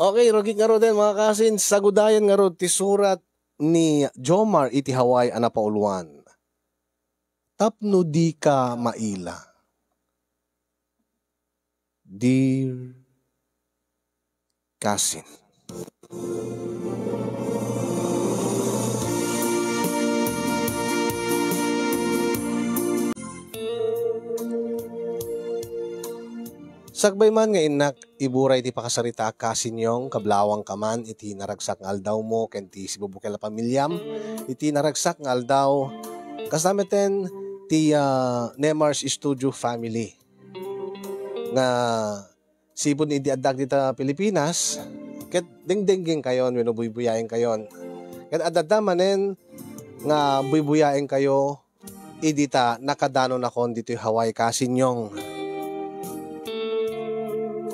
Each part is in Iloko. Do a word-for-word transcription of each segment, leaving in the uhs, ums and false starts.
Okay, rugit ngaruden, mga kasin, sagudayan ngarud ti surat ni Jomar iti Hawaii a napauluan. Tapno dika maila. Dear Kasin. Sakbay man nga innak, ibura iti pakasaritaak Kasin Yong, kablawangka man iti naragsak nga aldawmo ken ti sibubukel a pamiliam iti naragsak nga aldaw. Kasta meten ti, ah, Nemar's Studio family nga sipud idi addak dita Pilipinas, ket dengdenggenkayon wenno buybuyaenkayon. Ket adda manen nga buybuyaenkayo idi ta nakadanonakon ditoy Hawaii Kasin Yong.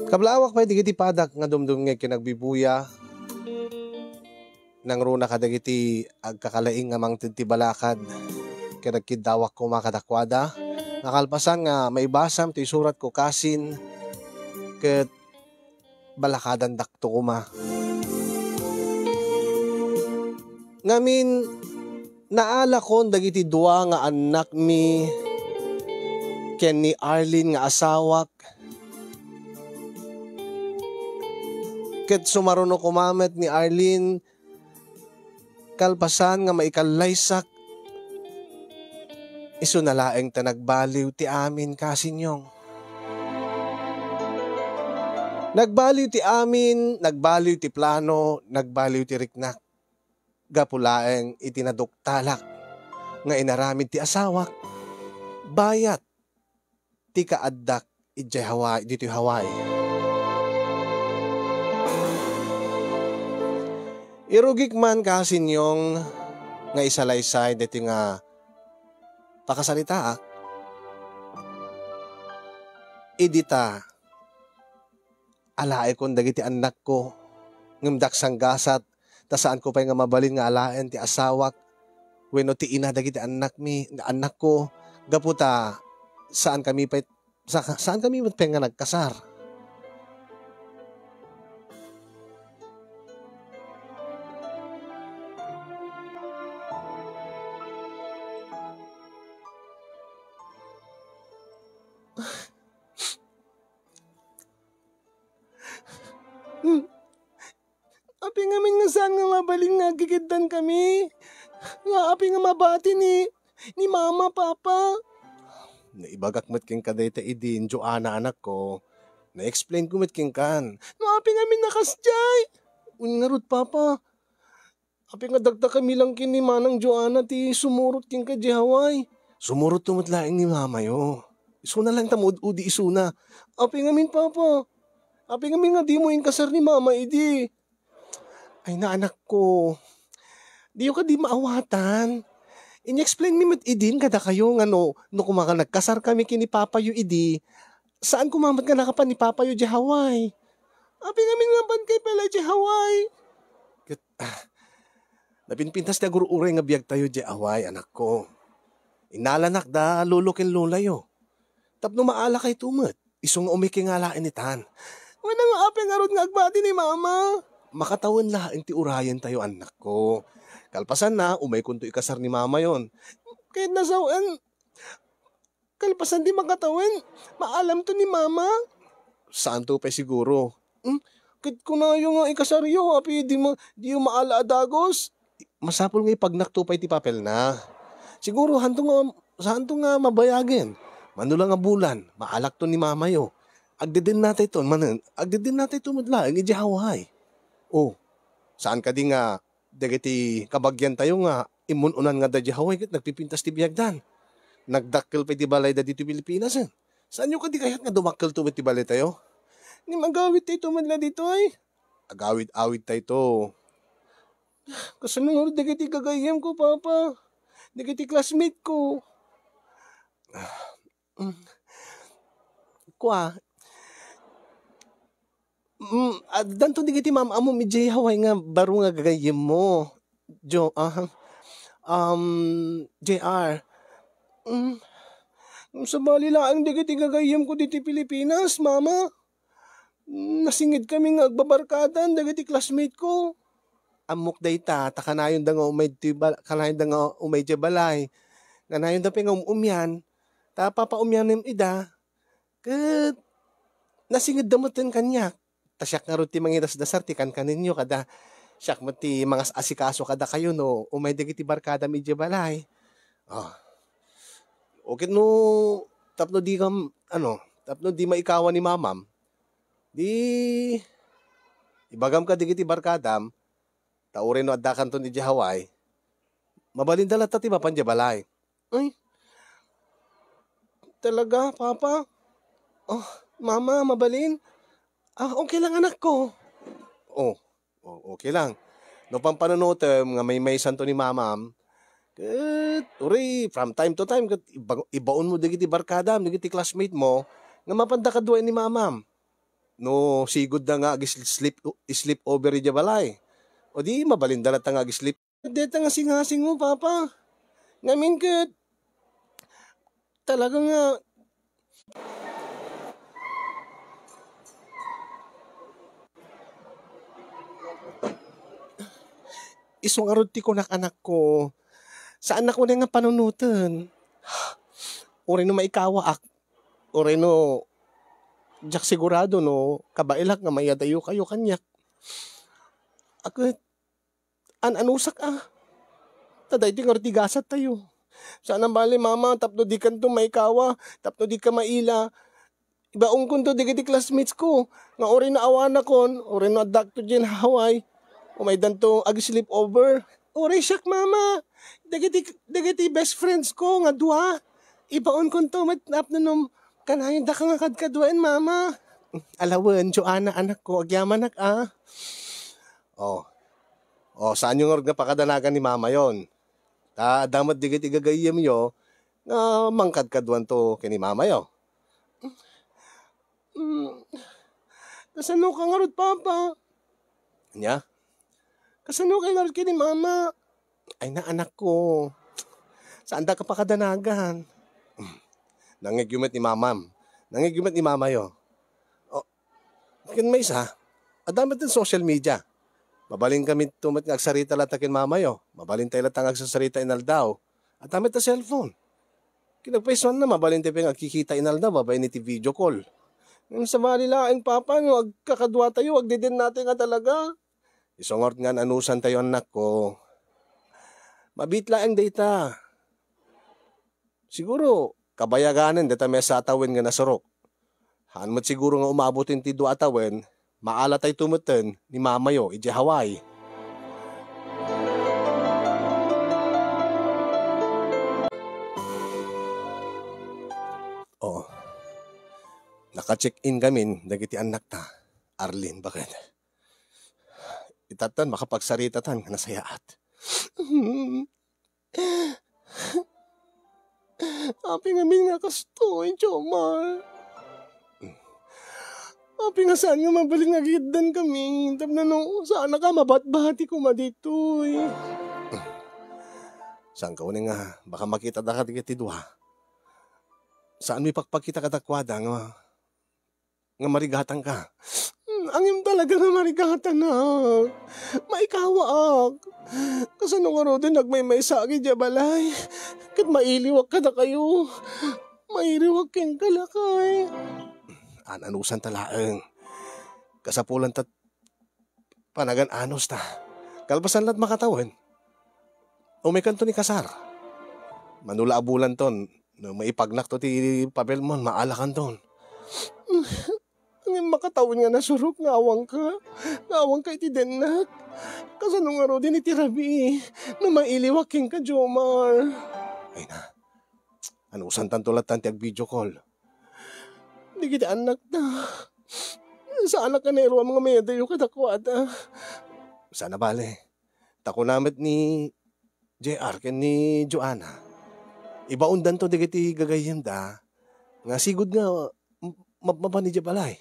Kablaawak pay dagiti padak nga dumdumngeg ken agbuybuya. Nangruna kadagiti agkakalaing nga mangted ti balakad, ket agkiddawak koma kadakuada. Nakalpasan nga maibasam ti suratko Kasin, ket balakadandakto koma. Ngamin, naalakon dagiti dua nga annakmi ken ni Arlene nga asawak. Ket sumaruno koma met ni Arlene, kalpasan nga maikallaysak, isuna laeng ta nagbaliw ti amin Kasin Yong. Nagbaliw ti amin, nagbaliw ti plano, nagbaliw ti riknak. Gapu laeng iti naduktalak nga inaramid ti asawak, bayat ti kaaddak idiay Hawaii, ditoy Hawaii. Irugik man Kasin Yong nga isalaysay daytoy nga pakasaritaak, idi ta alaekon dagiti annakko, ngem diak sanggasat ta saanko pay nga mabalin nga alaen ti asawak wenno ti ina dagiti annakmi, annakko, gapu ta saankami pay, sa-, saankami met pay nga nagkasar. Hmm. Apay ngamin nga saan nga mabalin nga agkikiddankami? Nga apay nga mabati ni, ni Mama, Papa? Naibagak met kenka dayta idin, Joanna, anakko. Na-explain ko met kenkan. No apay ngamin a kasdiay? Wen ngarud, Papa. Apay nga dakdakami lang ken ni Manang Joanna ti sumurot kenka idiay Hawaii? Sumurotto met laeng ni Mamayo. Isuna laeng ta maud-udi isuna. Apay ngamin, Papa? Apay ngamin nga dimo inkasar ni Mama idi? Ay na, anakko. Diyo kadi maawatan. In-explain mi met idin kadakayo nga no, no koma nga nagkasarkami ken ni Papayo idi, saan koma met nga nakapan ni Papayo idiay Hawaii? Apay ngamin nga apankay pay la idiay Hawaii? Ket, ah, napinpintas ti agur-uray nga biagtayo idiay Hawaii, anakko. Innalanak da lolo ken lolayo tapno maalakayto met. Isu nga umaykay nga alaen itan. Wen nga apay ngarud nga agbati ni Mama? Makatawen laeng ti urayentayo, annakko. Kalpasanna, umaykonto ikasar ni Mamayon. Ket nasawen, kalpasan ti makatawen, maalamto ni Mama? Saanto pay siguro. Hmm? Ket kunayo nga ikasaryo, apay di ma-, diyo maala a dagus? Masapul nga ipagnakto pay ti papelna. Siguro, hanto nga, saanto nga mabayagen. Mano la nga bulan, maalakto ni Mamayo. Agdedennatayto, manen, agdedennatayto met laeng idiay Hawaii. O, saan kadi nga dagiti kabagiantayo nga immun-unan nga adda idiay Hawaii ket nagpipintas ti biagdan? Nagdakkel pay ti balayda ditoy Pilipinas, eh. Saanyo kadi kayat nga dumakkelto met ti balaytayo? Ngem agawidtayto met la ditoy. Agawid-awidtayto. Kasano ngarud dagiti gagayyemko, Papa? Dagiti classmate ko? Mm. Kua, mm, addanto dagiti maam-ammom idiay Hawaii nga baro nga gagayyemmo. Jo-, ah, um, J R. Mm. Sabali laeng dagiti gagayyemko ditoy Pilipinas, Mama. nasinged kami nga agbabarkadan dagiti classmate ko. Ammok dayta, ta kanayonda nga umay ti bal-, kanayonda nga umay diay balay. Kanayonda pay nga um-umian. Ta papaumyanem ida, ket nasingedda metten kaniak. Ta siak ngarud ti mangidasdasar ti kankanenyo kada siak met ti mangas-asikaso kadakayo no umay dagiti barkadam idiay balay. Ah. O ket no tapno di kam-, ano, tapno di maikawa ni mamam, di ibagam kadagiti barkadam, ta uray no addakanton idiay Hawaii, mabalinda latta ti mapan idiay balay. Ay, talaga, Papa? Oh, Mama, mabalin? Ah, okay lang, anak ko. Oh, oh, okay lang. No pampanunotem nga maymaysanto ni mamam, ket, uri, from time to time, ket iba-, ibaon mo dagiti barkadam, dagiti classmate mo, nga mapanda kadua ni mamam. No, sigud da nga ag-sleep, sleep over idiay balay. O di, mabalinda latta nga ag-sleep. Deta nga singasing mo, Papa. Ngamin ket, talaga nga, isu ngarud ti kunak, anak ko. Saannak unay nga panunoten. Uray no maikawaak. Uray no, diak sigurado no, kabaelak nga mayadayo kayo kaniak. Aket, an-anusak a. Ta daytoy ngarud ti gasattayo. Saan a bale, Mama, tapno dikanto maikawa, tapno dika maila. Ibaonkonto dagiti classmates ko, nga uray no awanakon, uray no addak to diay Hawaii, umaydanto ag-sleep over. Uray siak, Mama, dagiti, dagiti best friends ko nga dua, ibaonkonto met tapno no kanayondaka nga kadkaduaen, Mama. Alawen, Joanna, anak ko, agyamanak a. Oh. Oh, saanyo ngarud nga pakadanagan ni Mama yon? Ta adda met dagiti gagayyemyo nga mangkadkaduanto ken ni Mamayo. Mm. Kasano ka ngarud, Papa? Ania? Kasano ka ngarud ken ni Mama? Ay na, anak ko. Saandaka pakadanagan. Nangngegyo met ni Mamam. Nangngegyo met ni Mamayo. Oh, ken maysa, adda met ti social media. Mabalinkaminto met nga agsarita latta ken Mamayo. Mabalintay latta nga agsasarita inaldaw. Adda met ti cellphone. Kinapaysuanna, mabalintay pay nga agkikita inaldaw babaen iti video call. Ngem sabali laeng, Papa, no agkakaduatayo, agdedennatayo nga talaga. Isu ngarud nga an-anusantayo, annakko. Mabiit laeng dayta. Siguro, kabayaganen dayta maysa a tawen nga nasurok. Haan met siguro nga umabot iti dua a tawen, maalatayto metten ni Mamayo idiay Hawaii. Oh, naka-check-in kamin dagiti annakta, Arlene, baket. Itatan, makapagsaritatan nga nasayaat. Apay ngamin nga kastoy, Jomar? Apay nga saan nga mabalin nga agiddan kami? Tapno no, saan ka mabatbati koma ditoy? Saan ka uni nga baka makita da kadagiti dua? Saan mo ipakpakita kadakuada nga nga marigatanka. Hmm, angem talaga nga marigatanak. Maikawaak. Kasano ngaruden agmaymaysaak idiay balay? Ket mailiwak kadakayo. Mailiwak kenka, lakay. An-anusanta laeng. Kasapulanta panagan-anos ta. Kalpasan la't makatawen, umaykanto ni kasar. Mano la a bulanton, no maipagnakto ti papelmon, maalakanton. Ngem makatawen nga nasurok nga awanka, nga awanka iti dennak. Kasano ngaruden iti rabii, no mailiwak kenka, Jomar? Ay na, anusantanto lattan ti ag-video call. Dagiti annakta, saanak a nairuam nga mayadayo kadakuada. Saan a bale, ta kuna met ni J R ken ni Joanna, ibaondanto dagiti gagayyemda nga sigud nga m-, mapmapan idiay balay.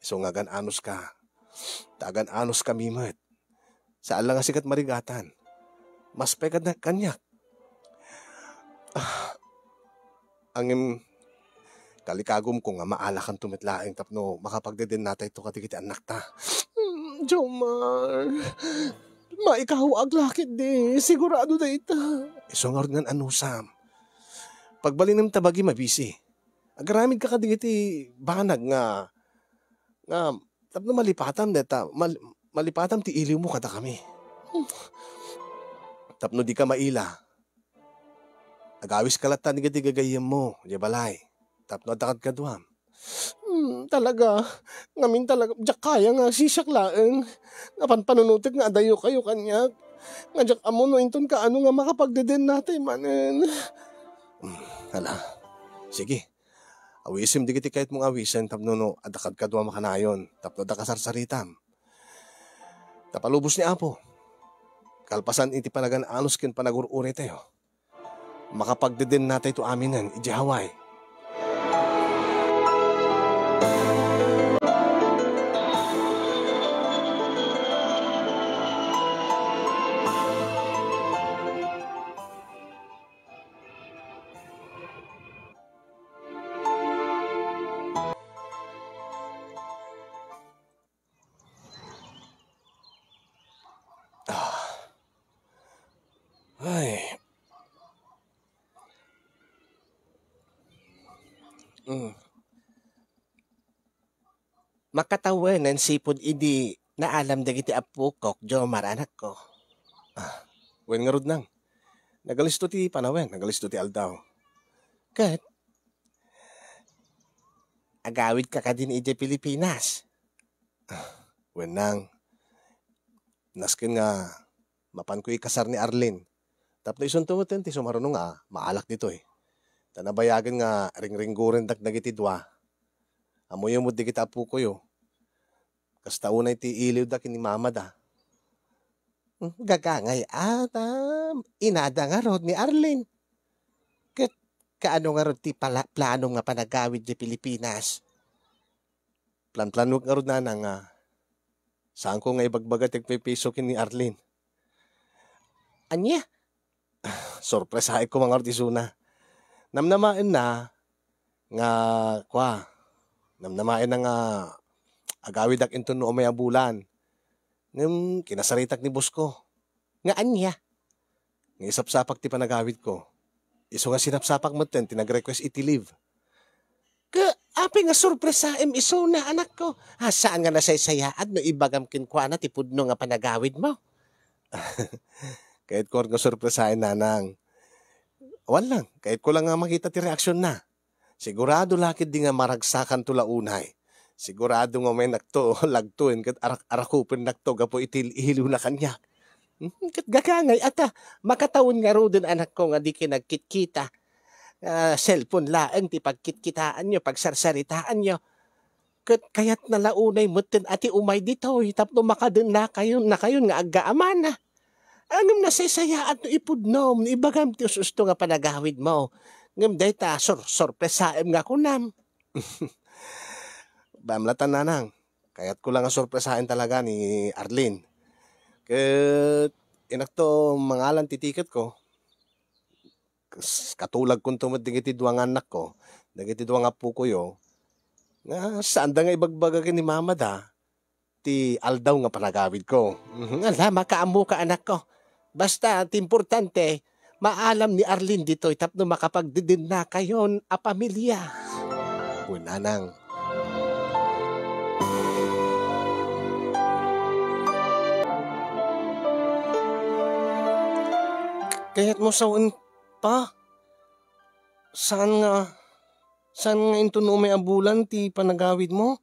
Isu nga agan-anos ka, ta agan-anos kami met. Saan la nga sika ti marigatan. Mas pay kad-, kaniak. Ah, angem, Kalikagumko nga maalakanto met laeng tapno makapagdedennatayto kadagiti annakta. Mm, Jomar, maikaw aglakit di. Sigurado dayta. Isu ngarud ngan anusam. Pagbalinem ta bagi mabisi. Agaramidka kadagiti banag nga, nga tapno malipatam deta, mal-, malipatam ti iliwmo kadakami. Tapno dika maila, agawiska latta dagiti gagayyemmo, diay balay, tapno adda kadkaduam. Hmm, talaga. Ngamin talaga, diak kaya nga sisiak laeng. Napanpanunotek nga adayo kayo kaniak. Nga diak ammo no inton kaano nga makapagdedennatay manen. Hmm, hala. Sige. Awisem dagiti kayatmo nga awisen tapno no adda kadkaduam a kanayon, tapno adda kasarsaritam. Ta palubos ni Apo, kalpasan iti panagan-anus ken panagur-uritayo, makapagdedennatayto aminen idiay Hawaii. Ah. Ay. Mm. Makatawen a sipud idi naalam dagiti appokok, Jomar, anakko. Ah, wen ngarud nang. Nagalisto ti panawen, nagalisto ti aldaw. Ket, agawidka kadin idiay Pilipinas? Ah, wen nang. Nasken nga mapanko ikasar ni Arlene. Tapno isunto metten ti sumaruno nga maalak ditoy. Ta nabayagen nga ringringgorendak dagiti dua. Ammoyo met dagiti appokoyo. Kasta unay ti iliwda ken ni mamada. Hmm, gagangay a, ta inada ngarud ni Arlene. Ket kaano ngarud ti pala-, planom nga panagawid idiay Pilipinas? Planplanuek ngarud, nanang, nga saanko nga ibagbaga ti agpaypayso ken ni Arlene. Ania? Sorpresaek koma ngarud isuna. Namnamaenna nga, kua, namnamaenna nga agawidak inton no umay a bulan. Ngem kinasaritak ni boss ko. Nga ania? Nga isapsapak ti panagawidko. Isu nga sinapsapak metten ti nag-request iti leave. Ka, apay nga sorpresaem isuna, anakko? Ah, saan nga nasaysayaat no ibagam kenkuana ti pudno nga panagawidmo? Kayatko nga sorpresaen, nanang. Awan lang, kayatko lang nga makita ti reaksion na. Sigurado la ketdi nga maragsakanto la unay. Sigurado nga umaynakto lagtoen ket arak-arakupennakto gapu iti il-, iliwna kaniak. Hmm, ket gagangay a ta, makatawen ngaruden, anakko, nga dika nagkitkita. Ah, cellphone laeng ti pagkitkitaanyo, pagsarsaritaanyo. Ket kayatna la unay metten a ti umay ditoy tapno makadennakayon, nakayon nga aggaamana. Ngem nasaysayaat no ipudnom, no ibagam ti us-usto nga panagawidmo. Ngem dayta, sor-, sorpresaem nga kunam. Bamlatan, nanang. Kayatko lang nga sorpresaen talaga ni Arlene. Ket inakto mangalan ti ticketko. Kas-, katulagkonto met dagiti dua nga annakko, dagiti dua nga appokoyo, nga saanda nga ibagbaga ken ni mamada ti aldaw nga panagawidko. Mhm, ala, makaammoka, anakko. Basta, ti importante, maalam ni Arlene ditoy tapno makapagdedennakayon a pamilia. Kunanang. Kayatmo sawen, Pa? Saan nga, saan nga inton umay a bulan ti panagawidmo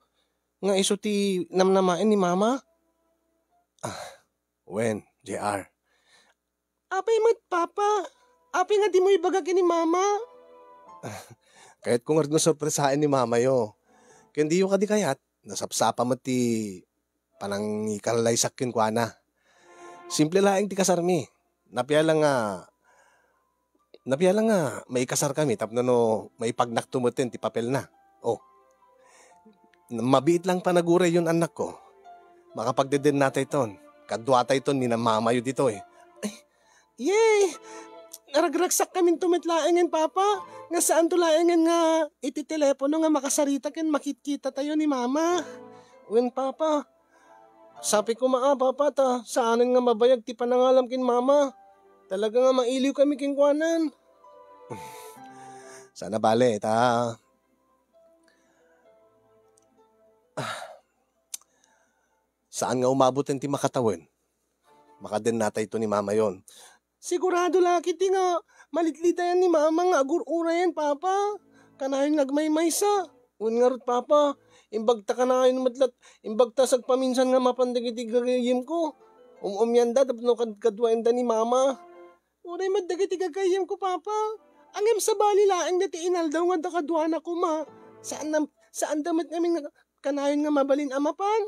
nga isu ti namnamaen ni Mama? Ah, wen, J R. Apay met, Papa? Apay nga dimo ibaga ken ni Mama? Kayatko ngarud nga sorpresaen ni Mamayo. Ken diyo kadi kayat, nasapsapa met ti panangikallaysakon kenkuana. Simple laeng ti kasarmi. Napiala nga, napiala nga maikasarkami tapno no maipagnakto metten ti papelna. Oh. Mabiit lang panagurayyon, annakko. Makapagdedennatayton. Kaduatayton ni Mamayo ditoy. Ay, yay! Naragragsak kaminto met laengen, Papa, nga saanto laengen nga iti telepono nga makasarita ken makitkita tayo ni Mama. Wen, Papa, sapi koma a, Papa, ta saanen nga mabayag ti panangalam ken Mama. Talaga nga mailiw kami kenkuanan. Saan a bale, ta, ah, saan nga umaboten ti makatawen. Makadennatayto ni Mamayon. Sigurado la ketdi nga malitlitayan ni Mama nga agur-urayen, Papa. Kanayon nga agmaymaysa. Wen ngarud, Papa, imbag ta kanayon met lat-, imbag ta sagpaminsan nga mapan dagiti gagayyemko. Um-umyanda tapno kad-, kaduaenda ni Mama. Uray met dagiti gagayyemko, Papa. Ngem sabali laeng dayta inaldaw nga adda kaduana koma. Saan na, saanda met ngamin nga kanayon nga mabalin a mapan?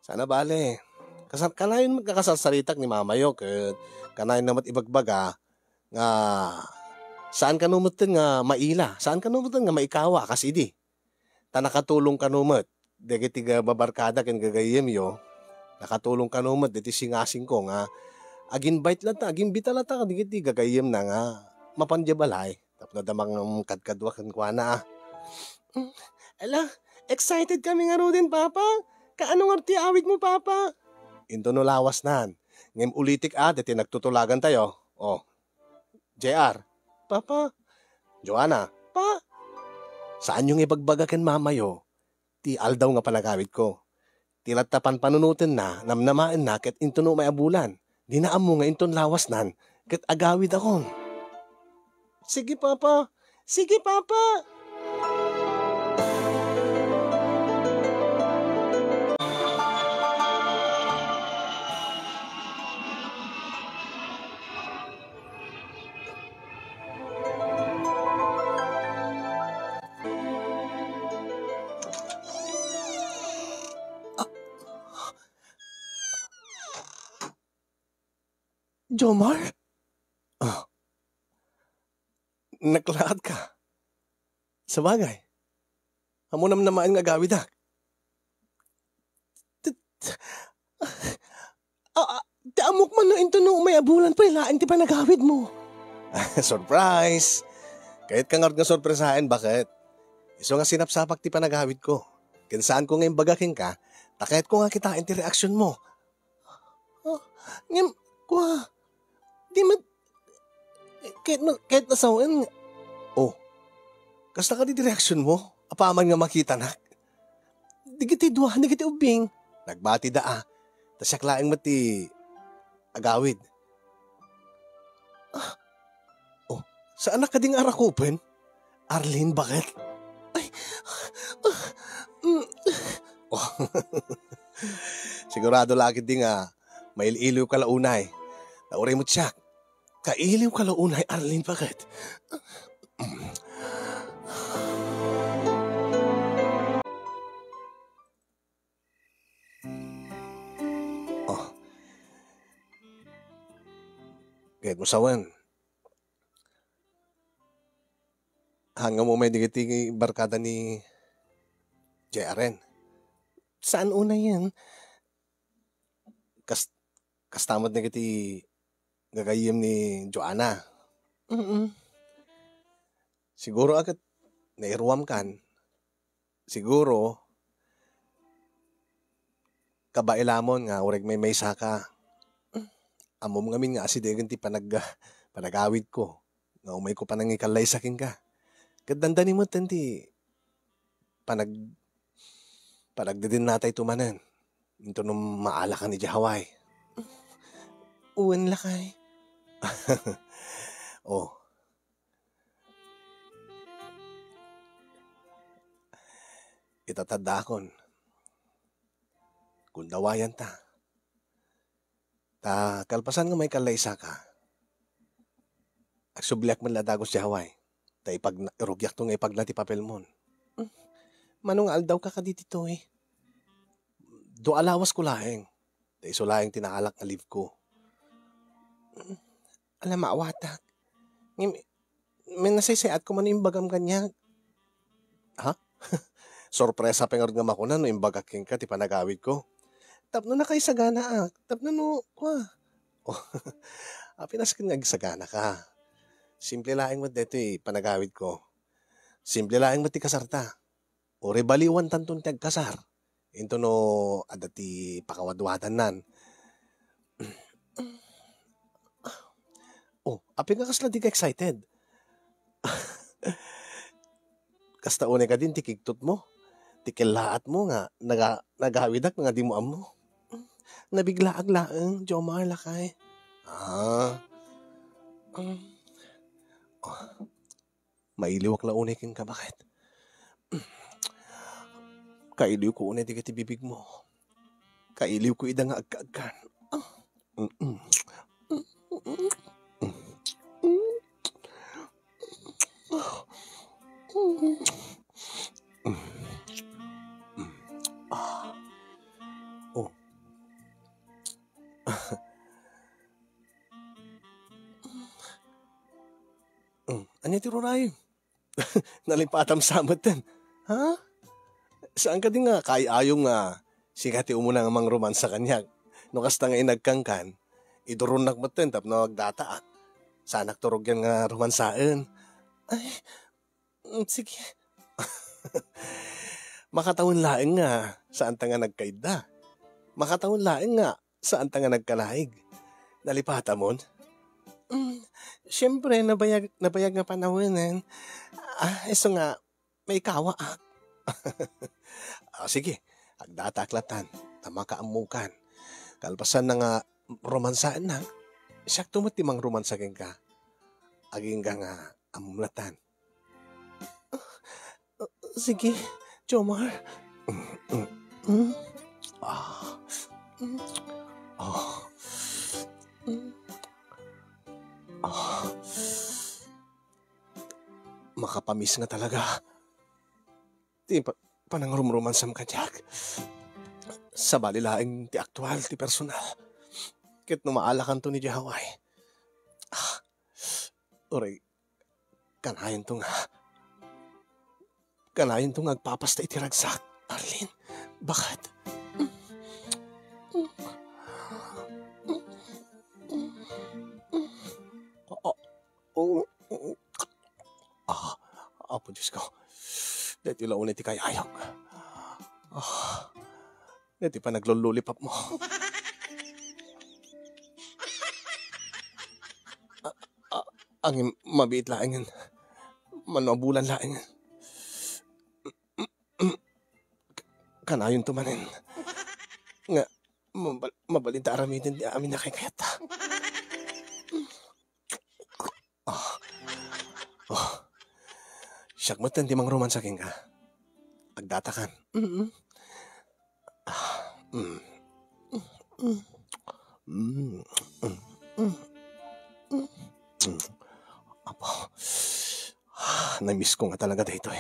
Saan a bale. Kasar-, kanayon met nga kasarsaritak ni Mamayo ket kanayon na met ibagbaga nga saan kano metten nga maila, saan kano metten nga maikawa kas idi. Ta nakatulong kano met dagiti ga-, babarkada ken gagayyemyo, nakatulong kano met dagiti singasingko nga agin-invite latta, agimbita latta dagiti gagayyemna nga mapan diay balay tapno adda mangkadkadua kenkuana. Ala, excited kami ngaruden, Papa. Kaano ngarud ti awitmo, Papa? Intono lawasnan. Ngem ulitik a, dayta nagtutulagantayo. Oh. J R. Papa. Joanna. Pa. Saanyo nga ibagbaga ken Mamayo ti aldaw nga panagawidko. Ti latta panpanunotenna, namnamaenna ket intono umay a bulan. Dina ammo nga inton lawasnan ket agawidakon. Sige, Papa. Sige, Papa. Jomar? Ah. Naklaat ka. Sabagay. Ammo namnamaen nga agawidak. Ti, ah, ah, ti ammok man no intono umay a bulan pay laeng ti panagawidmo. Surprise! Kayat ka ngarud nga sorpresaen, baket? Isu nga sinapsapak ti panagawidko. Ken saanko nga imbaga kenka, ta kayatko nga kitaen ti reaksionmo. Ah, ngem, kua, di met, ket na, ket nasawen. Oh, kasta kadi ti reaksionmo? Apaman nga makitanak? Dagiti dua, dagiti ubbing. Nagbatida a. Ta siak laeng met ti agawid. Ah, oh, saanak kadi nga arakupen? Arlene, baket? Ay, ah, mm. Oh. Sigurado la ketdi nga mail-iliw ka la unay. Nauray met siak. Kailiw ka la unay, Arlene, baket? Oh. Kayatmo sawen. Haan nga umay dagiti barkada ni J R N. Saan unayen? Kas-, kasta met dagiti gagayyem ni Joanna. Mm-mm. Siguro a ket nairuam kan. Siguro, kabailamon nga uray maymaysa ka. Ammom ngamin nga asidegen ti panag-, panagawidko, nga umayko panangikallaysa kenka. Ket dandani metten ti panag-, panagdedennatayto manen. Intono maala kan idiay Hawaii. Wen lakay. Oh. Itataddaakon. Gundawayanta. Ta kalpasan nga maikallaysa ka, agsubliak met la dagus idiay Hawaii. Ta ipagna-, irugiakto nga ipagna ti papelmon. Mano nga aldaw ka kadi ditoy? Dua a lawas ko laeng. Ta isu laeng ti naalak nga leave ko. Ala, maawatak. Ngem, men nasaysay-at ko man imbagam kaniak. Ha? Sorpresa pay ngarud nga makuna no imbagak kenka ti panagawidko. Tapno nakaisaganaak. Tapno no, kua. Oh, Apinasken nga agsaganaka. Simple laeng met daytoy panagawidko. Simple laeng met ti kasarta. Uray baliwantanton ti agkasar. Inton no adda ti pakawadwadannan. Oh, apay nga kasla dika excited? Kasta unay kadin ti kigtotmo, ti kellaatmo nga naga-, nagawidak nga dimo ammo. Nabiglaak laeng, Jomar, lakay. Ah. Mm. Oh. Mailiwak la unay kenka, baket. Kailiwko unay dagiti bibigmo. Kailiwko ida nga agkaagkan. Mm-mm. Ah. Oh. Mm, ania ti ruray? Nalipatam sa metten. Ha? Saan kadi nga kaay-ayom nga sika ti umuna nga mangromansa kaniak? No kasta nga inagkankan, iduronnak metten tapno agdataak. Saanak turogyan nga romansaen. Ay, mm, sige. Makatawen laeng nga saanta nga nagkaidda. Makatawen laeng nga saanta nga nagkalaig. Nalipatamon? Mm, siyempre, nabayag, nabayag nga panawenen. Ah, isu nga, maikawaak. Ah, sige, agdataak latan, ta makaammokan. Kalpasan na nga romansaennak, siakto met ti mangromansa kenka. Agingga nga ammom latan. Ah, ah, sige, Jomar. Mm, mm, mm. Ah. Mm. Ah. Mm. Ah. Makapamiss nga talaga ti pa-, panangrumromansam kadiak. Sabali laeng ti aktual, ti personal. Ket no maalakanto idiay Hawaii, ah, uray, kanayonto nga, kanayonto nga agpapasta iti ragsak, Arlene. Baket. Ah, ah, Apo Diosko, daytoy la unay ti kaay-ayok. Ah, daytoy panaglululipapmo. Ah, ah, angin mabiit laengen. Mano a bulan laengen. Kanayonto manen nga mabal-, mabalinta aramiden ti amin a kaykayatta. Ah. Oh. Siak metten ti mangromansa kenka. Agdatakan. Mm. Ah, mm. Mm. Mm. Mm. Mm. Apo. Ah, namiss ko nga talaga daytoy.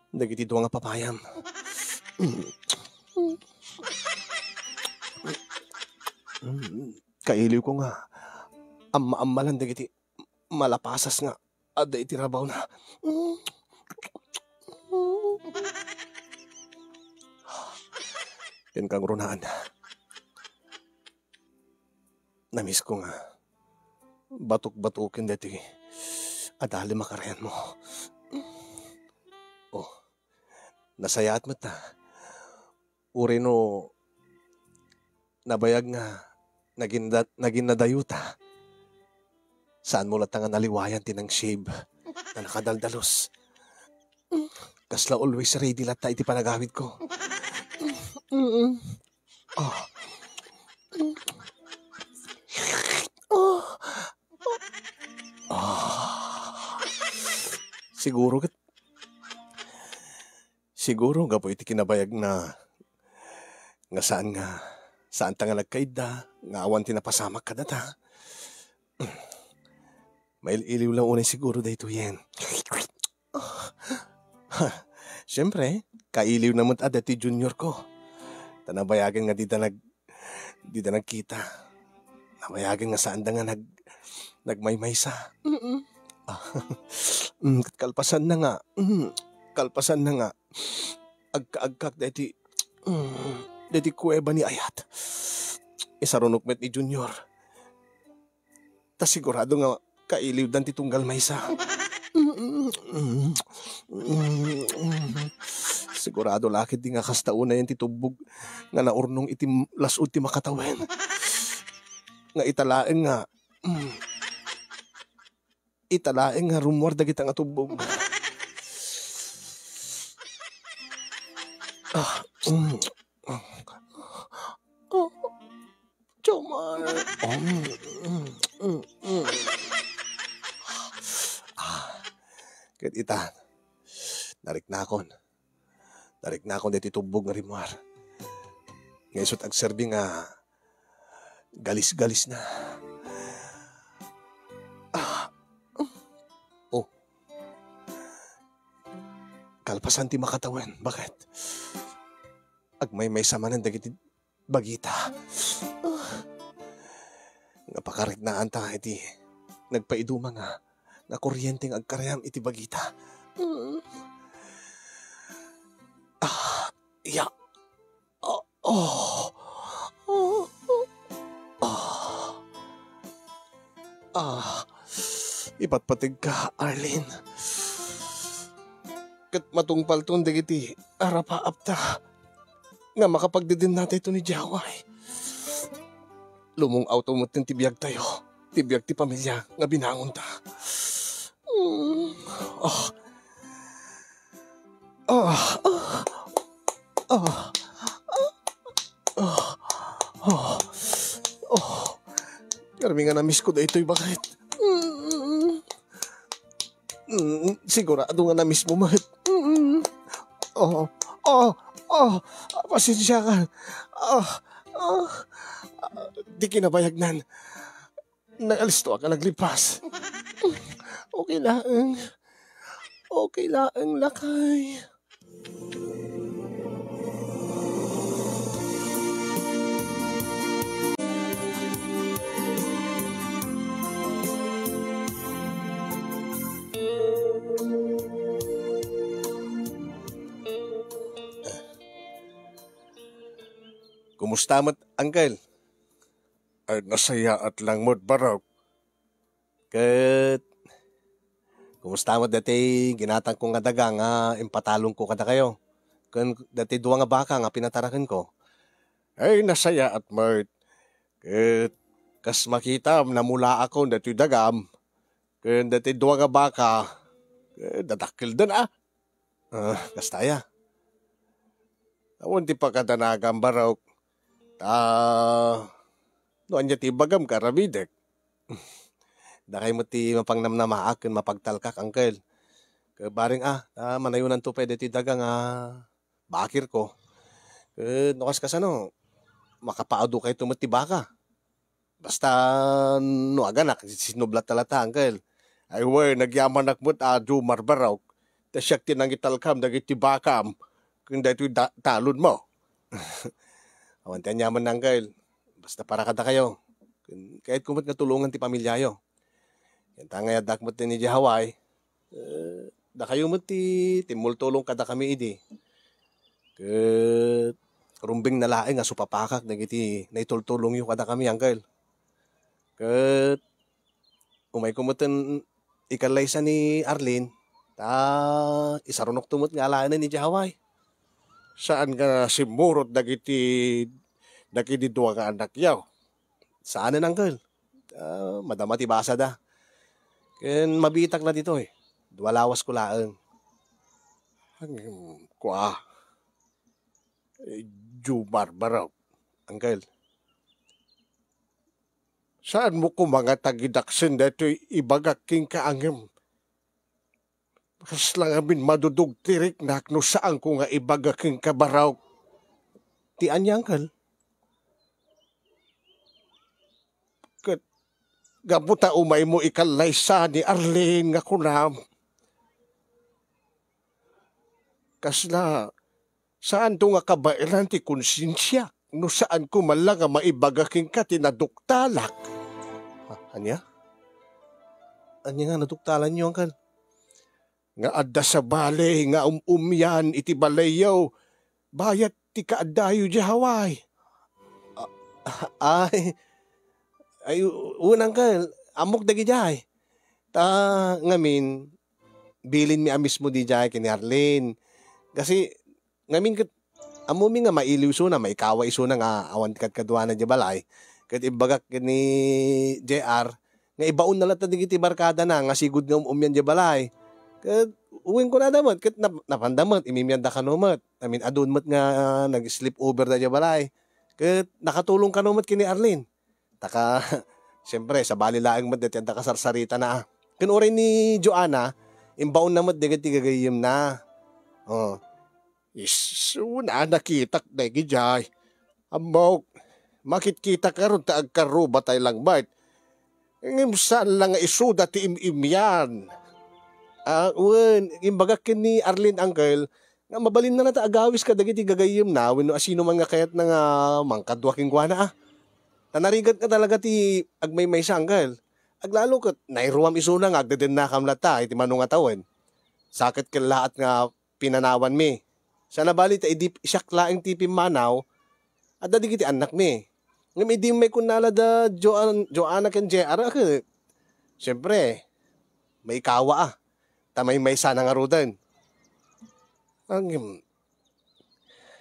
Dagiti dua nga papayam. Mm. Mm. Kailiwko nga amma-ammalan dagiti malapasas nga adda iti rabawna. Ken kangrunaan, namiss ko nga batok-batoken daytoy adalem a karayanmo. Oh, nasayaat met ta. Uray no nabayag nga nagin da-, nagin nadayuta, saanmo latta nga naliwayan ti nang-shave ta nakadaldalus. Kasla always ready latta iti panagawidko. Mm. Ah. Ah. Ah. Siguro ket Siguro gapu iti kinabayagna nga saan nga, saanta nga nagkaidda nga awan ti napasamak kadata. Mail-iliw lang unay siguro daytoyen. Ha, siempre, kailiwna met a daytoy juniorko. Ta nabayagen nga dida nag-, dida nagkita. Nabayagen nga saanda nga nag-, nagmaymaysa. Mm-mm. Ah, mm, kalpasanna nga, mm, kalpasanna nga agka-, agkaagkak daytoy, mm, daytoy kuweba ni Ayat. Isarunok met ni Junior. Ta sigurado nga kailiwdan ti tunggal maysa. Sigurado la ketdi nga kasta unayen ti tubbog nga naurnong iti m-, las-ud ti makatawen. Nga ita laeng nga, mm, ita laeng nga rummuar dagita nga tubbog. Ah, mm. Jomar. Mm, mm, mm, mm. Ah, ket ita, nariknakon. Nariknakon daytoy tubbog nga rimmuar. Nga isut' agserbi nga galis-galis na. Ah. Oh. Kalpasan ti makatawen, baket agmaymaysa manen dagiti bagita. Ah. Nga pakariknaanta iti nagpaiduma nga, nga kuryente nga agkarayam iti bagita. Mm. Ah, ya. Ah, oh. Ah, ah. Ah, ipatpategka, Arlene. Ket matungpalton dagiti arapaapta nga makapagdedennatayto ni Jaway. Lumung-awto metten ti biagtayo, ti biag ti pamilia nga binangonta. Mm. Ah. Ah. Ah. Ah. Ah. Ah. Ah. Ngarmi nga na-miss ko daytoy, baket. Mm. Mm, sigurado nga na-miss mo met. Mm. Oh, oh, oh, pasensiakan. Ah, ah, di kinabayagnan. Naalistoak a naglipas. Okay laeng. Okay laeng, lakay. Kumusta met, Uncle? Ay, nasayaat lang met, Barok. Ket, kumusta met daytoy ginatangko nga daga nga impatalonko kadakayo? Ken daytoy dua nga baka nga pinatarakenko? Ay, nasayaat met. Ket, kas makitam, namulaakon daytoy dagam. Ken daytoy dua nga baka, eh, dadakkeldan, a. Ah, kasta aya. Awan ti pakadanagam, Barok. Ta, no ania ti ibagam, kaaramidek. Dakay met ti mapangnamnamaak ken mapagtalkak, Uncle. Ket bareng, a, ta manayonanto pay daytoy daga nga bakirko. Ket no kaskasano, makapaadukayto met ti baka. Basta no aganak, sinublat ta latta, Uncle. Ay, wen, nagyamanak met a Jomar, Barok. Ta siak ti nangitalkam dagiti bakam ken daytoy da-, talonmo. Awan ti aniaman, Uncle. Basta para kadakayo. Ken kayatko met nga tulongan ti pamiliayo. Ken ta nga addak met idiay Hawaii, eh, dakayo met ti timmultulong kadakami idi. Ket rumbengna laeng a supapakak dagiti naitultulongyo kadakami, Uncle. Ket umayko metten ikallaysa ni Arlene, ta isarunokto met nga alaenen idiay Hawaii. Saan nga simmurot dagiti, dagiti dua nga anakyo? Saanen, Uncle. Ah, madama ti basada. Ken mabiitak la ditoy. Dua lawasko laeng. Ngem, kua, eh, Jomar, Barok, Uncle. Saanmo koma nga tagidaksen daytoy ibagak kenka, ngem kasla ngamin madudog ti riknak no saanko nga ibaga kenka, Barok. Ti ania, Uncle? Ket gapu ta umaymo ikallaysa ni Arlene nga kunam, kasla saanto nga kabaelan ti konsensiak no saanko man la nga maibaga kenka ti naduktalak. Ha, ania? Ania nga naduktalanyo, Uncle? Nga adda sabali nga um-umian iti balayyo bayat ti kaaddayo idiay Hawaii. A-, ay, ay, u-, wen, Uncle, ammok dagidiay. Ta ngamin, bilinmi a mismo didiay ken ni Arlene. Kasi, ngamin ket, ammomi nga mailiw isuna, maikawa isuna nga awan ti kadkaduana diay balay. Ket imbagak ken ni J R, nga ibaonna latta dagiti barkadana nga sigud nga um-umian diay balay. Ket wen kunada met, ket nap-, napanda met, imimianda kano met. I mean, adun met nga nag-sleep over da diay balay. Ket nakatulong kano met ken ni Arlene. Ta ka, siyempre, sabali laeng met dayta a kasarsaritana, a. Ken uray ni Joanna, imbaonna met dagiti gagayyemna. Oh. Isu, nakitak dagidiay. Ammok, makitkitak ngarud ta agkarrubatay lang met. Ngem saan la nga isuda ti im-imian. Ah, wen, imbagak ken ni Arlene, uncle, nga mabalinna latta agawis kadagiti gagayyemna wenno asino man nga kayatna nga mangkadua kenkuana, a. Ta narigat nga talaga ti agmaymaysa, uncle. Aglalo ket nairuam isuna nga agdedennakam latta iti mano nga tawen. Sa ket kellaat nga pinanawanmi. Sana bali ta idi siak laeng ti pimmanaw, adda dagiti annakmi. Ngem idi umay kunana da Joan-, Joanna ken J R, a, ket, siyempre, maikawa, a. Ta maymaysana ngaruden. Ngem,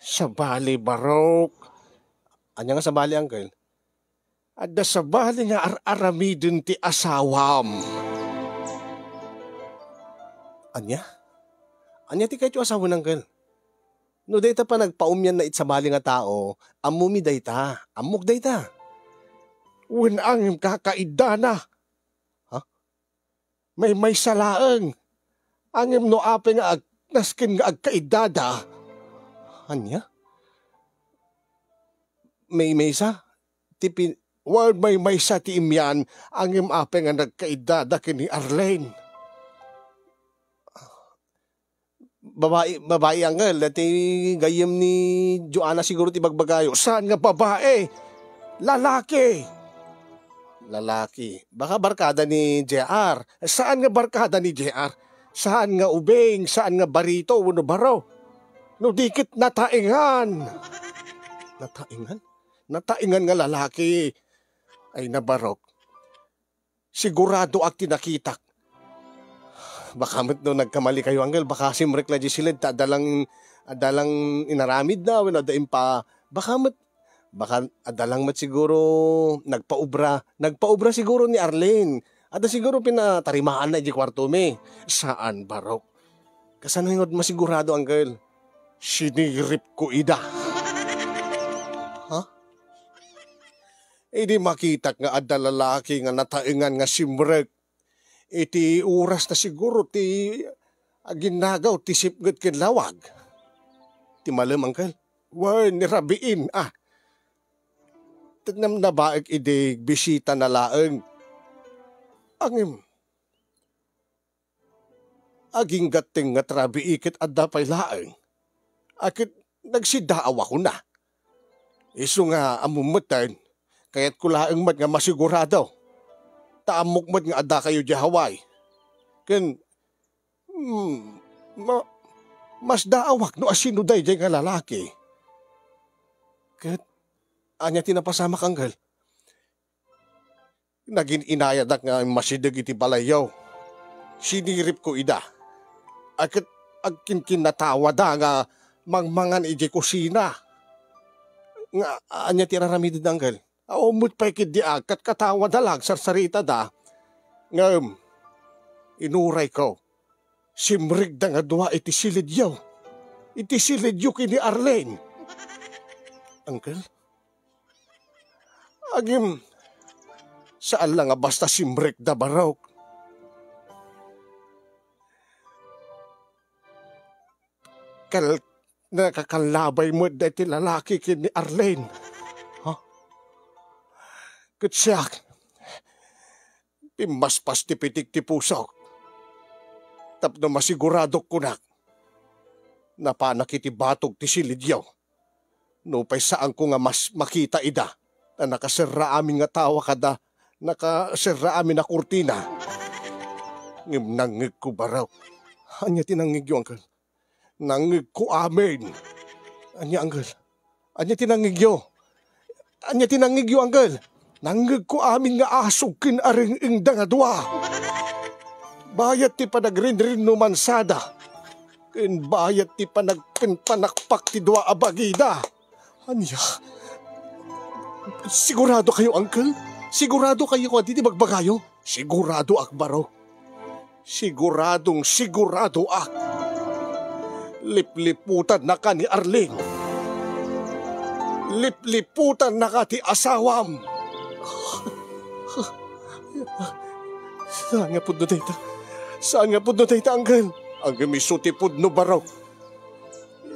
sabali, barok. Ania nga sabali, uncle? Adda sabali nga ar-aramiden ti asawam. Ania? Ania ti kayatyo a sawen, uncle? No dayta panagpaumianna iti sabali nga tao, ammomi dayta. Ammok dayta. Wen, ngem kakaiddana. Ha? Maymaysa laeng. Ngem no apay nga ag-, nasken nga agkaiddada. Ania? Maymaysa? Ti pin-, wen, maymaysa ti imian, ngem apay nga nagkaiddada ken ni Arlene? Babai, babai, uncle, ti gayyem ni Joanna siguro ti bagbagayo. Saan nga babai? Lalaki. Lalaki. Baka barkada ni J R. Saan nga barkada ni J R? Saan nga ubing? Saan nga barito wenno baro? No di ket nataengan. Nataengan? Nataengan nga lalaki. Ay, nabarok. Siguradoak ti nakitak. Baka met no nagkamalikayo, uncle, baka simrek la diay siled ta adda lang, adda lang inaramidna wenno adda impa-, baka met, baka adda lang met siguro nagpaubra, nagpaubra siguro ni Arlene. Adda siguro pinatarimaanna idiay kuartomi. Saan, barok. Kasano nga masigurado, uncle? Siniripko ida. Ha? Idi makitak nga adda lalaki nga nataengan nga simrek, iti orasna siguro ti aginnagaw ti sipnget ken lawag. Ti malem, uncle? Wen, ni rabiin, a. Namnamaek idi bisitana laeng. Ngem, agingga tengnga ti rabii ket adda pay laeng. A, ket nagsidaawakona. Isu nga ammom metten, kayatko laeng met nga masigurado. Ta ammok met nga addakayo idiay Hawaii. Ken, hmm, ma-, masdaawak no asino daydiay nga lalaki. Ket, ania ti napasamak, uncle? Nagin-inayadak nga immasideg iti balayyo. Siniripko ida. A, ket agkinkinnatawada nga mangmangan idiay kusina. Nga, ania ti raramidenda, uncle? Awan met pay ketdi a katkatawada la, agsarsaritada. Ngem, inurayko, simrekda nga dua iti silidyo. Iti silidyo ken ni Arlene. Uncle? Agim, saan la nga basta simrekda, barok. Kal-, nakakallabay met daytoy lalaki ken ni Arlene. Ha? Ket siak, pimmaspas ti pitik ti pusok. Tapno masiguradok kunak, napanak iti batog ti silidyo. Nupay saanko nga mas makita ida, ta nakaserra amin nga tawa kada nakaserra amin a kurtina. Ngem nangngegko, barok. Ania ti nangngegyo, uncle? Nangngegko amin. Ania, uncle? Ania ti nangngegyo? Ania ti nangngegyo, uncle? Tangngegko amin nga asog ken areng-engda nga dua. Bayat ti panagrinrinnumansada, ken bayat ti panagpenpanakpak ti dua a bagida. Ania? Sigurado kayo, Uncle? Sigurado kayo nga didi bagbagayo? Sigurado ak, Barok. Siguradong sigurado ak. Lipliputannaka ni Arlene. Lipliputannaka ti asawam. Saan nga pudno dayta? Saan nga pudno dayta, Uncle? Ngem isu ti pudno, Barok.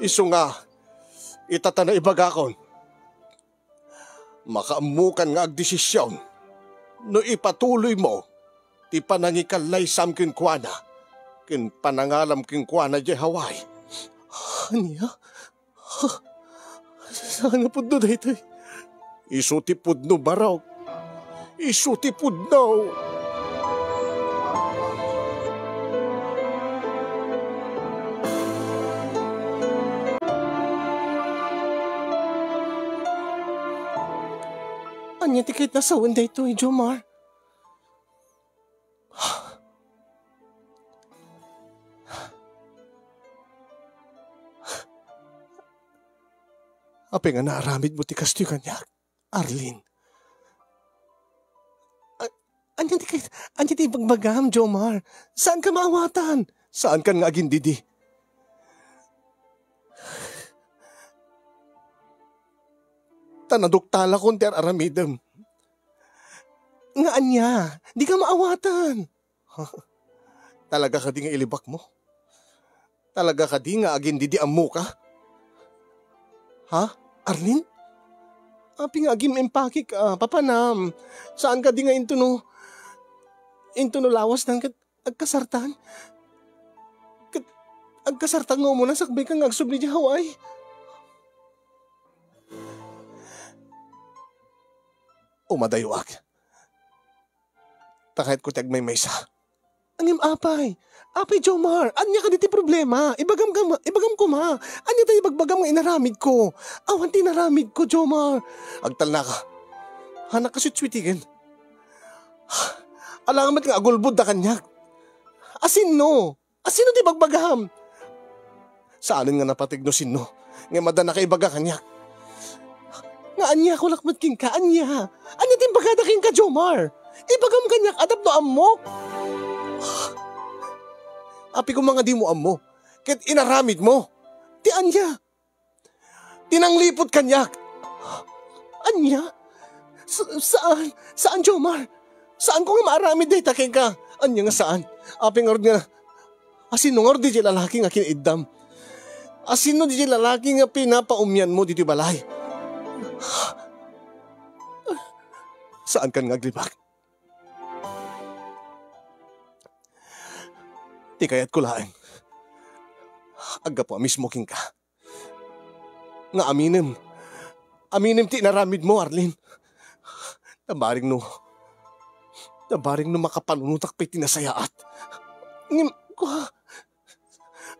Isu nga, ita ta naibagakon. Makaammokan nga agdesision no ipatuloymo ti panangikallaysam kenkuana ken panangalam kenkuana idiay Hawaii. Ania? Saan nga pudno daytoy? Isu ti pudno, Barok. Isu ti pudno. Ania ti kayatna a sawen daytoy, Jomar? Apay nga naaramidmo ti kastoy kaniak, Arlene? A-, ania ti kay-, ania ti ibagbagam, Jomar? Saanka maawatan? Saankan nga agindidi? Ta naduktalakon ti ar-aramidem. Nga ania? Dika maawatan. Talaga kadi nga ilibakmo? Talaga kadi nga agindidi ammoka? Ha, Arlene? Apay nga agim-impakek a papanam? Saan kadi nga intono, intono lawastan ket agkasartan? Ket agkasartan nga umuna sakbay ka nga agsubli idiay Hawaii? Umadayoak. Ta kayatko ti agmaymaysa. Ngem apay? Apay, Jomar, ania kadi ti problema? Ibagam koma, ibagam koma. Ania ti ibagbagam nga inaramidko? Awan ti inaramidko, Jomar. Agtalnaka. Hanak a sutswitigen. Alangan met nga agulbodda kaniak. Asinno? Asino ti bagbagam? Saanen nga napateg no sinno, ngem adda nakaibaga kaniak. Nga ania, kulak met kenka, ania? Ania ti imbagada kenka, Jomar? Ibagam kaniak a tapno ammok. Apay koma nga dimo ammo, ket inaramidmo? Ti ania? Ti nangliput kaniak. Ania? Sa-, saan? Saan, Jomar? Saanko nga maaramid dayta kenka? Ania nga saan? Apay ngarud nga, asino ngarud diay lalaki nga kinaiddam? Asino diay lalaki nga pinapaumyanmo ditoy balay? Saankan nga aglibak? Ti kayatko laeng, aggapu a mismo kenka. Nga aminem. Aminem ti inaramidmo, Arlene. Nabareng no, nabareng no makapanunotak pay ti nasayaat. Ngem, kua,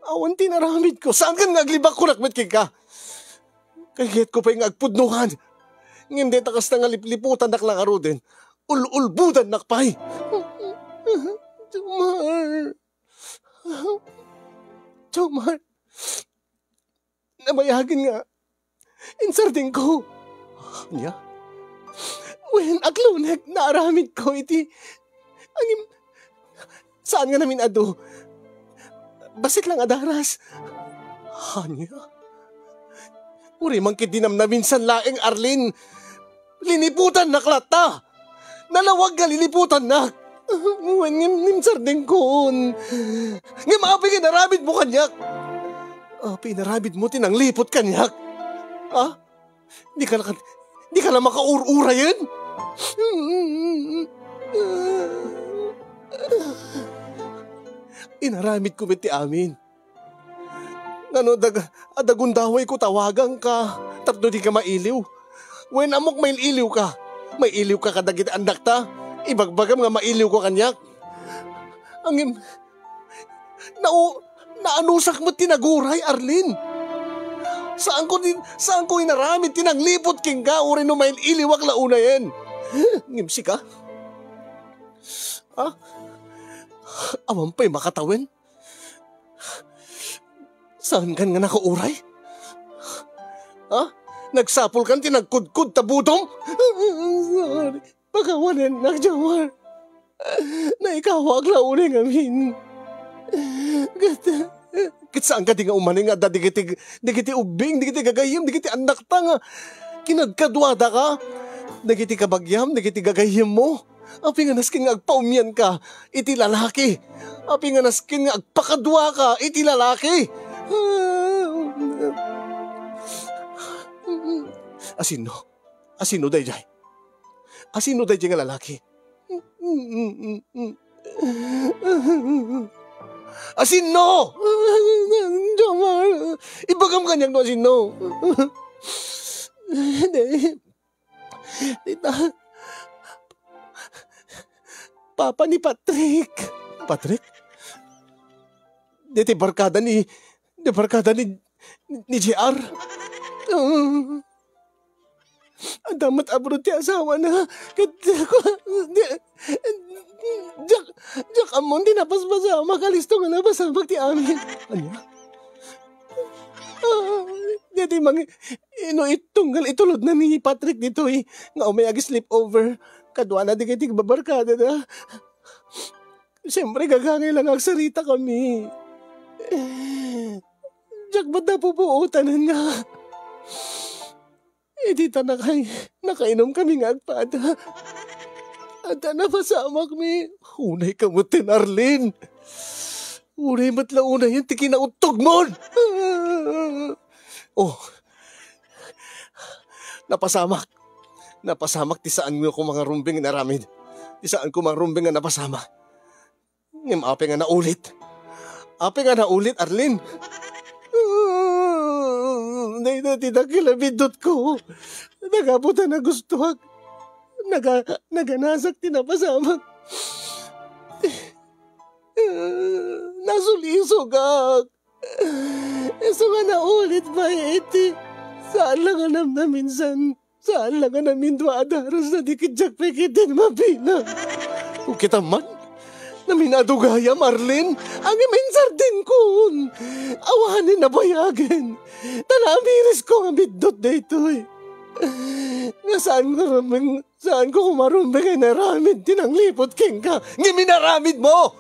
awan ti inaramidko. Saankan nga aglibak, kunak met kenka. Kayatko pay nga agpudnokan. Ngem dayta kasta nga lipliputannak la ngaruden, ul-ulbodannak pay. Jomar. Jomar. Nabayagen nga insardengko. Ania? Wen, aklonek, naaramidko iti, ngem, saan nga namin-adu. Bassit lang a daras. Ania? Uray man ketdi namnaminsan laeng, Arlene. Liniputannak latta. Nalawag nga liniputannak. Wen, ngem, ngem sardengkon. Ngem apay nga inaramidmo kaniak? Apay inaramidmo ti nangliput kaniak? Ha? Dika la, dika la makaur-urayen? Inaramidko met ti amin. Ngano, dag-, adda gundawayko tawaganka tapno dika mailiw? Wen, ammok mail-iliwka. Mailiwka kadagiti annakta. Ibagbagam nga mailiwka kaniak. Ngem, nau-, naanusak met ti naguray, Arlene. Saanko di, saanko inaramid ti nangliput kenka, uray no mail-iliwak la unayen. Ngem sika? Ha? Awan pay makatawen? Saankan nga nakauray? Ha? Nagsapulkan ti nagkudkod ta budom? Pakawanennak, Jomar. Naikawak la unay ngamin. Ket, ket saan kadi nga umanay nga adda dagiti, dagiti ubbing, dagiti gagayyem, dagiti annakta nga kinagkaduadaka? Dagiti kabagiam, dagiti gagayyemmo? Apay nga nasken nga agpaumyanka iti lalaki? Apay nga nasken nga agpakaduaka iti lalaki? Asino? Asino daydiay? Asino daydiay nga lalaki? Asino? Jomar, ibagam kaniak no asino. Di, di ta-, Papa ni Patrick. Patrick? Di ti barkada ni, di barkada ni, ni J R. Adda met abroad ti asawana. Ket, di, diak, diak ammon ti napaspasamak. Kalisto nga napasamak ti amin. Ania? Ah, daytoy mang-, ino it-, tunggal itulodna ni Patrick ditoy nga umay ag-sleepover. Kaduana dagiti barkadada. Siyempre, gagangay lang agsaritakami. Diak met napupuotan nga. Idi ta nakay-, nakainom kami nga agpada. Adda napasamakmi. Unay ka met ten, Arlene. Unay met la unayen ti kinauttogmon. Oh. Napasamak. Napasamak ti saan nga ko mangarumbeng nga inaramid. Ti saan ko mangarumbeng nga napasamak. Ngem apay nga naulit? Apay nga naulit, Arlene? Dayta ti dakkel a biddutko. Nagapu ta nagustuak. Naga-, naganasak ti napasamak. Nasulisogak. Isu nga naulit pay iti saan la nga namnaminsan. Saan la nga namindua a daras na di ketdiak pay ketdin mabilang. Kitaem man, naminado gayam, Arlene, ngem insardinkon. Awanen a bayagen. Ta naamirisko nga biddut daytoy. Nga saan nga rumeng-, saanko koma rumbeng nga inaramid ti nangliput kenka. Ngem inaramidmo!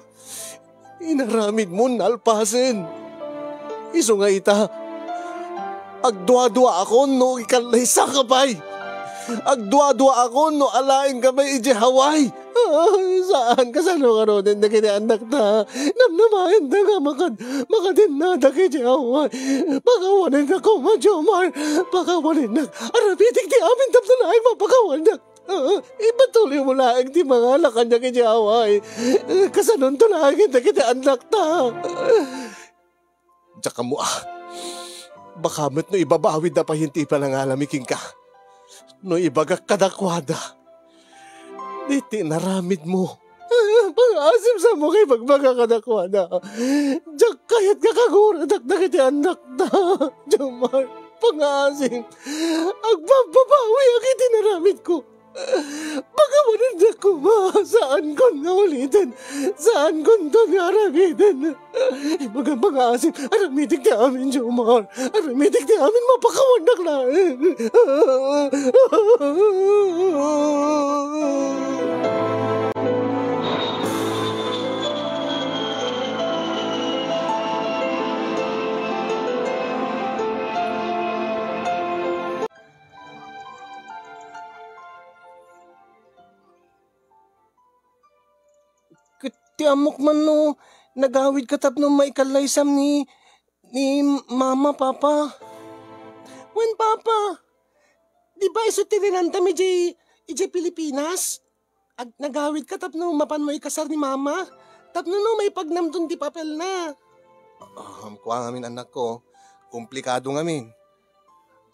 Inaramidmo nalpasen. Isu nga ita, agduaduaakon no ikallaysaka pay. Agduaduaakon no alaenka pay idiay Hawaii. Ah, saan, kasano ngaruden dagiti annakta? Namnamaenda nga makad-, makadennada idiay Hawaii. Pakawanennak koma, Jomar. Pakawanennak. Aramidik ti amin tapno laeng mapakawannak. Ah, ipatuliymo laeng ti mangala kaniak idiay Hawaii. Kasanonto laeng dagiti annakta. Diak ammo a. Baka met no ibabawidda pay ti panangalami kenka. No ibagak kadakuada, daytoy inaramidmo. Ah, pangaasim, saanmo nga ibagbaga kadakuada. Diak kayat nga kaguradak dagiti annakta. Jomar, pangaasim. Agbababawiak iti inaramidko. Pakawanennak koma, saankon nga uliten. Saankon nga aramiden. Ibagam, pangaasim, aramidik ti amin, Jomar. Aramidik ti amin, mapakawannak laeng. Ket ti ammok man no nagawidka tapno maikallaysam ni, ni Mama, Papa. Wen, Papa, di ba isu ti rinantam idiay, idiay Pilipinas? Ag-, nagawidka tapno mapanmo ikasar ni Mama? Tapno no maipagnamton ti papelna. Ah, kua ngamin, annakko. Komplikado ngamin.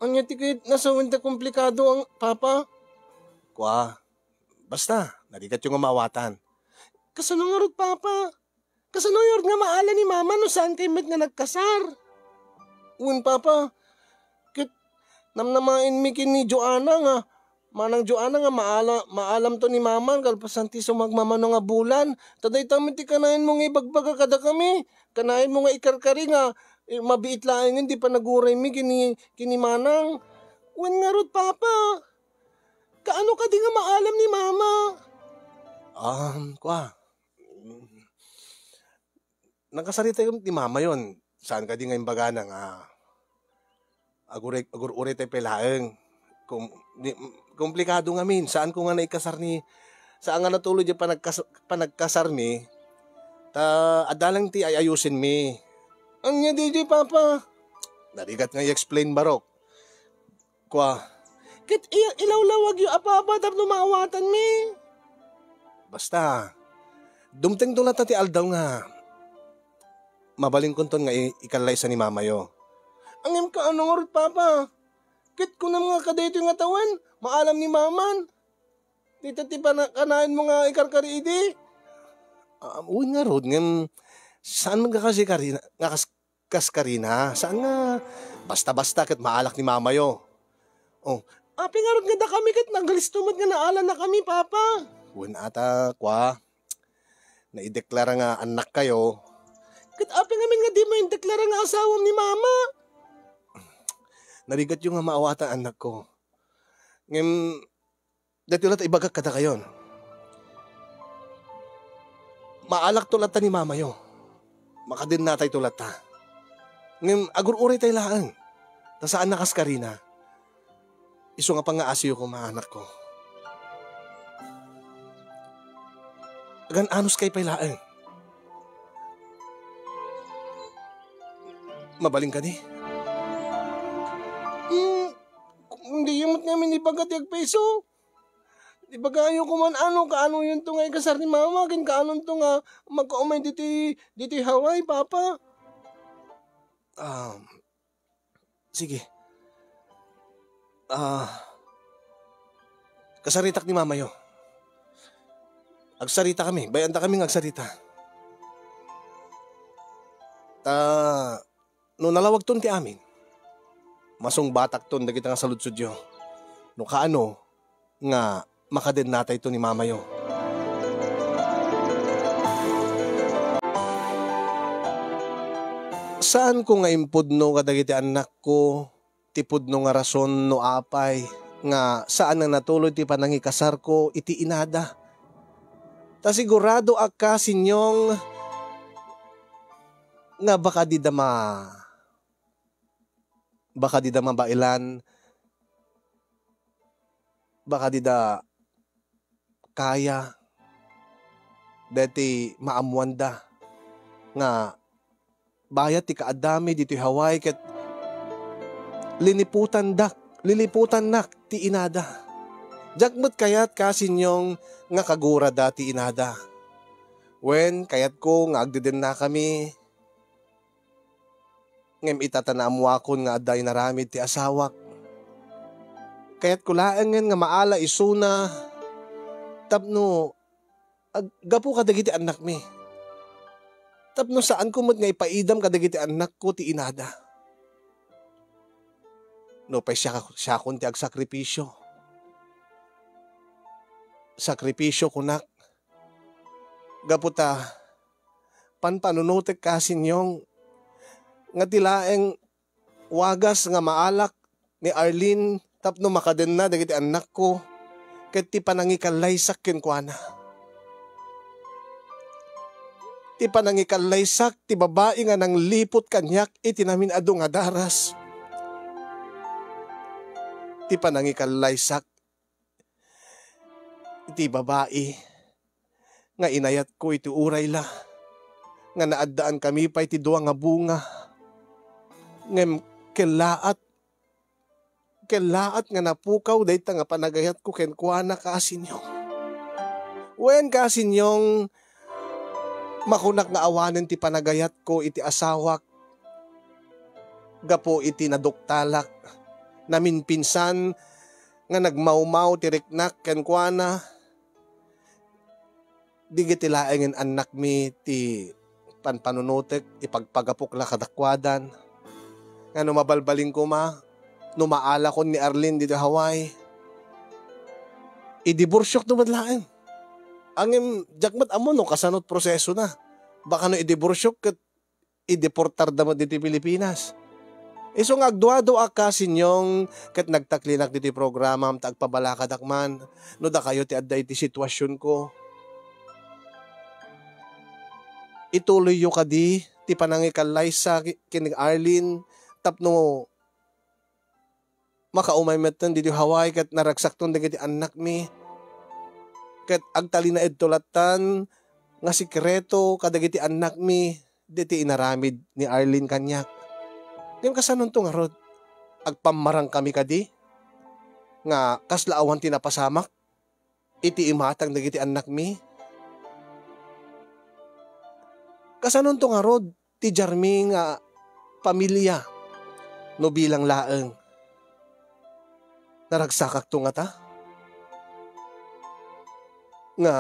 Ania ti ket nasawen ta komplikado, Papa? Kua, basta, narikatyo nga maawatan. Kasano ngarud, Papa? Kasano ngarud nga maala ni Mama no saankay met nga nagkasar? Wen, Papa, ket namnamaenmi ken ni Joanna nga Manang Joanna nga maala-, maalamto ni Maman kalpasan ti sumagmamano nga bulan. Ta dayta met ti kanayon mo nga ibagbaga kadakami. Kanayon mo nga ikarkari nga, eh, mabiit laengen ti panaguraymi ken ni, ken ni Manang. Wen ngarud, Papa, kaano kadi nga maalam ni Mama? Um, kua, nagkasarita ni Mamayo. Saan kadi nga imbagana nga agur-, agur-uray tayo pay laeng. Kom-, di, komplikado ngamin. Saanko nga naikasar ni, saan nga natuloy di panagkas-, panagkasarmi, ta adda lang ti ay-ayusenmi. Ania daytoy, Papa? Narigat nga i-explain, barok. Kua, ket i-, ilawlawagyo a, Papa, tapno maawatanmi. Basta, dumtengto latta ti aldaw nga mabalinkonton nga i-, ikallaysa ni Mamayo. Ngem kaano ngarud, Papa? Ket kunam nga kadaytoy nga tawen, maalam ni Maman. Dita ti pana-, kanayon mo nga ikarkari idi? Ah, wen ngarud, ngem saan man nga kasi karina, nga kas-, kas karina? Saan nga basta-basta ket maalak ni Mamayo? Oh, apay ngarud nga dakami ket nagalisto met nga naalanakami, Papa? Wen ata, kua, naideklara nga annakkayo. Ket apay ngamin nga dimo indeklara nga asawam ni Mama? Narigatyo nga maawatan, annakko. Ngem, daytoy latta ibagak kadakayon. Maalakto latta ni Mamayo. Makadennatayto latta. Ngem agur-uray tayo laeng. Ta saan a kas karina. Isu nga pangngaasiyo koma, annakko. Agan-anuskay pay laeng. Mabalin kadi? Hmm, diyo met ngamin ibaga ti agpayso. Ibagayo koma, ano, kaanoyonto nga ikasar ni Mama, ken kaanonto nga magkaumay ditoy, ditoy Hawaii, Papa? Um, sige. Ah, kasaritak ni Mamayo. Agsaritami, bay-antakami nga agsarita. Ta, no nalawagton ti amin, masungbatakton dagita nga saludsodyo. No kaano nga makadennatayto ni Mamayo. Saanko nga impudno kadagiti annakko ti pudno nga rason no apay nga saan nga natuloy ti panangikasarko iti inada. Ta sigurado a kasinyong nga baka dida ma-, baka dida mabaelan, baka dida kaya deti maammoanda nga bayat ti kaaddami ditoy Hawaii ket liniputandak, liliputannak ti inada. Diak met kayat kasinyong nga kagurada ti inada. Wen, kayatko nga agdedennakami. Ngem ita ta naammoakon nga adda inaramid ti asawak. Kayatko laengen nga maala isuna tapno ag-, gapu kadagiti annakmi. Tapno saanko met nga ipaidam kadagiti annakko ti inada. Nupay siak-, siakon ti agsakripisio. Sakripisio, kunak, gapu ta panpanunotek kasinyong nga ti laeng wagas nga maalak ni Arlene tapno makadenna dagiti annakko ket ti panangikallaysak kenkuana. Ti panangikallaysak ti babai nga nangliput kaniak iti namin-adu nga daras. Ti panangikallaysak iti babai nga inayatko iti urayla, nga naaddaankami pay ti dua nga bunga. Ngem kellaat, kellaat nga napukaw dayta nga panagayatko kenkuana, kasinyong. Wen, kasinyong, makunak nga awanen ti panagayatko iti asawak gapu iti naduktalak. Naminpinsan nga nagmawmaw ti riknak kenkuana. Dagiti laengen annakmi ti panpanunotek, ipagpagapok la kadakuadan. Nga no mabalbalin koma, no maalakon ni Arlene ditoy Hawaii, Idiborsyokto met laeng. Ngem, diak met ammo no kasano ti prosesona. Baka no idiborsyok ket ideportarda met ditoy Pilipinas. Isu nga agduaduaak, Kasinyong, ket nagtaklinak ditoy programam ta agpabalakadak man no dakayo ti adda iti situasionko. Ituloyyo kadi ti panangikallaysa ken ni Arlene tapno makaumay metten ditoy Hawaii ket naragsakton dagiti annakmi. Ket agtalinaedto lattan nga sekreto kadagiti annakmi diti inaramid ni Arlene kaniak. Ngem kasanonto ngarud? Agpammarang kami kadi nga kasla awan ti napasamak iti imatang dagiti annakmi? Kasanonto ngarud ti diarmi nga pamilia no bilang laeng? Naragsakakto ngata? Nga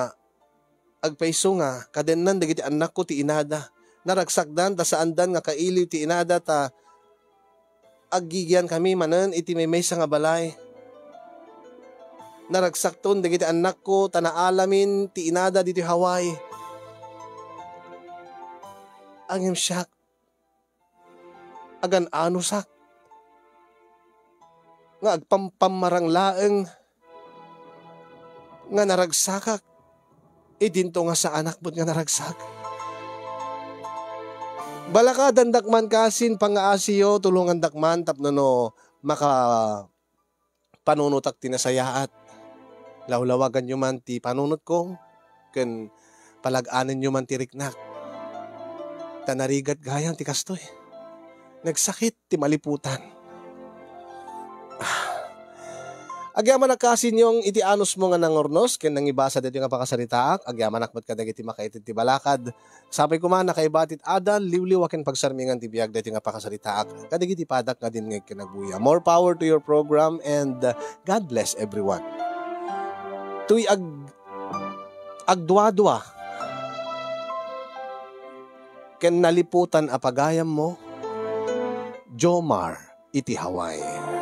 agpayso nga kadennan dagiti annakko ti inada. Naragsakdan ta saandan nga kailiw ti inada ta aggigian kami manen iti maymaysa nga balay. Naragsakton dagiti annakko ta naalamin ti inada ditoy Hawaii. Ngem siak, agan-anosak nga agpampammarang laeng nga naragsakak, idinto nga saanak met nga naragsak. Balakadandak man kasin pangngaasiyo, tulongandak man tapno no maka panunotak ti nasayaat. Lawlawaganyo man ti panunotko, ken palag-anenyo man ti riknak. Ta narigat gayam ti kastoy. Nagsakit ti maliputan. Ah. Agyamanak, Kasinyong, iti anusmo nga nangurnos ken nangibasa daytoy nga pakasaritaak. Agyamanak met kadagiti makaitid ti balakad. Sapay koma, nakaiba ti adal, liwliwa ken pagsarmingan ti biag daytoy nga pakasaritaak kadagiti padak nga dimngeg ken agbuya. More power to your program and, uh, God bless everyone. Toy ag-, agduadua ken naliputan a pagayammo, Jomar iti Hawaii.